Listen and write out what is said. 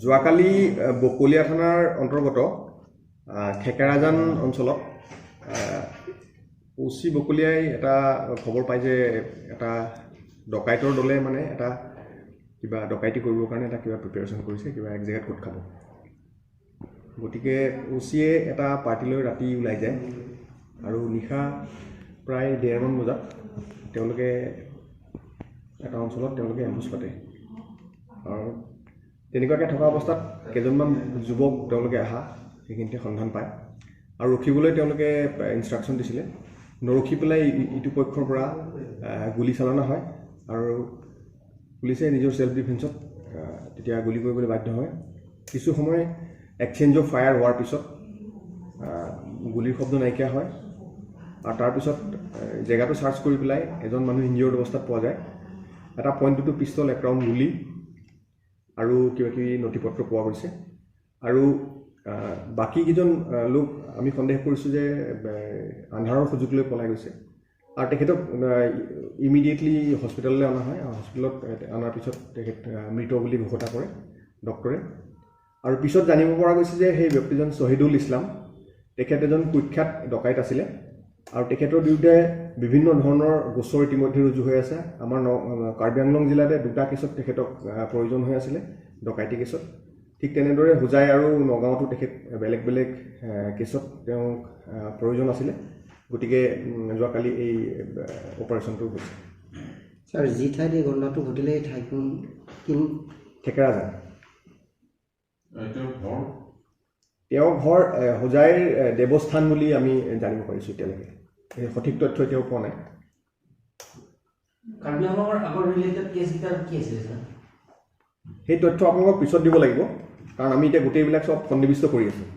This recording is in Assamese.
যোৱাকালি বকলীয়া থানাৰ অন্তৰ্গত থেকেৰাজান অঞ্চলত অ' চি বকলীয়াই এটা খবৰ পায় যে এটা ডকাইতৰ দলে মানে এটা কিবা ডকাইতি কৰিবৰ কাৰণে এটা কিবা প্ৰিপেৰেশ্যন কৰিছে, কিবা এক জেগাত গোট খাব। গতিকে অ' চিয়ে এটা পাৰ্টি লৈ ৰাতি ওলাই যায় আৰু নিশা প্ৰায় 1:30মান বজাত তেওঁলোকে এটা অঞ্চলত তেওঁলোকে এম্বুছ পাতে আৰু তেনেকুৱাকৈ থকা অৱস্থাত কেইজনমান যুৱক তেওঁলোকে অহা সেইখিনিতে সন্ধান পায় আৰু ৰখিবলৈ তেওঁলোকে ইনষ্ট্ৰাকশ্যন দিছিলে। নৰখি পেলাই ইটো পক্ষৰ পৰা গুলী চালনা হয় আৰু পুলিচে নিজৰ ছেল্ফ ডিফেন্সত তেতিয়া গুলী কৰিবলৈ বাধ্য হয়। কিছু সময় এক্সচেঞ্জ অফ ফায়াৰ হোৱাৰ পিছত গুলীৰ শব্দ নাইকিয়া হয় আৰু তাৰপিছত জেগাটো চাৰ্চ কৰি পেলাই এজন মানুহ ইনজিয়ৰ্ড অৱস্থাত পোৱা যায়। এটা .22 পিষ্টল, এক ৰাউণ্ড গুলী আৰু কিবা কিবি নথি পত্ৰ পোৱা গৈছে। আৰু বাকীকেইজন লোক আমি সন্দেহ কৰিছোঁ যে আন্ধাৰৰ সুযোগ লৈ পলাই গৈছে আৰু তেখেতক ইমিডিয়েটলি হস্পিটেললৈ অনা হয় আৰু হস্পিটেলত অনাৰ পিছত তেখেত মৃত বুলি ঘোষণা কৰে ডক্টৰে। আৰু পিছত জানিব পৰা গৈছে যে সেই ব্যক্তিজন শ্বহিদুল ইছলাম, তেখেত এজন কুখ্যাত ডকাইত আছিলে আৰু তেখেতৰ বিৰুদ্ধে বিভিন্ন ধৰণৰ গোচৰ ইতিমধ্যে ৰুজু হৈ আছে। আমাৰ কাৰ্বি আংলং জিলাতে দুটা কেছত তেখেতক প্ৰয়োজন হৈ আছিলে, ডকাইতি কেছত। ঠিক তেনেদৰে হোজাই আৰু নগাঁৱতো তেখেত বেলেগ বেলেগ কেছত তেওঁক প্ৰয়োজন আছিলে। গতিকে যোৱাকালি এই অপাৰেশ্যনটো হৈছে। ছাৰ, যি ঠাইত এই ঘটনাটো ঘটিলে এই ঠাইখন কিন? থেকেৰাজান। তেওঁৰ ঘৰ? তেওঁৰ ঘৰ হোজাইৰ দেৱস্থান বুলি আমি জানিব পাৰিছোঁ। এতিয়ালৈকে এই সঠিক তথ্য এতিয়াও পোৱা নাই। কাৰ্বি আংলঙৰ আগৰ ৰিলেটেড কেছকেইটা কি আছিলে, ছাৰ? সেই তথ্য আপোনালোকক পিছত দিব লাগিব, কাৰণ আমি এতিয়া গোটেইবিলাক চব সন্নিৱিষ্ট কৰি আছোঁ।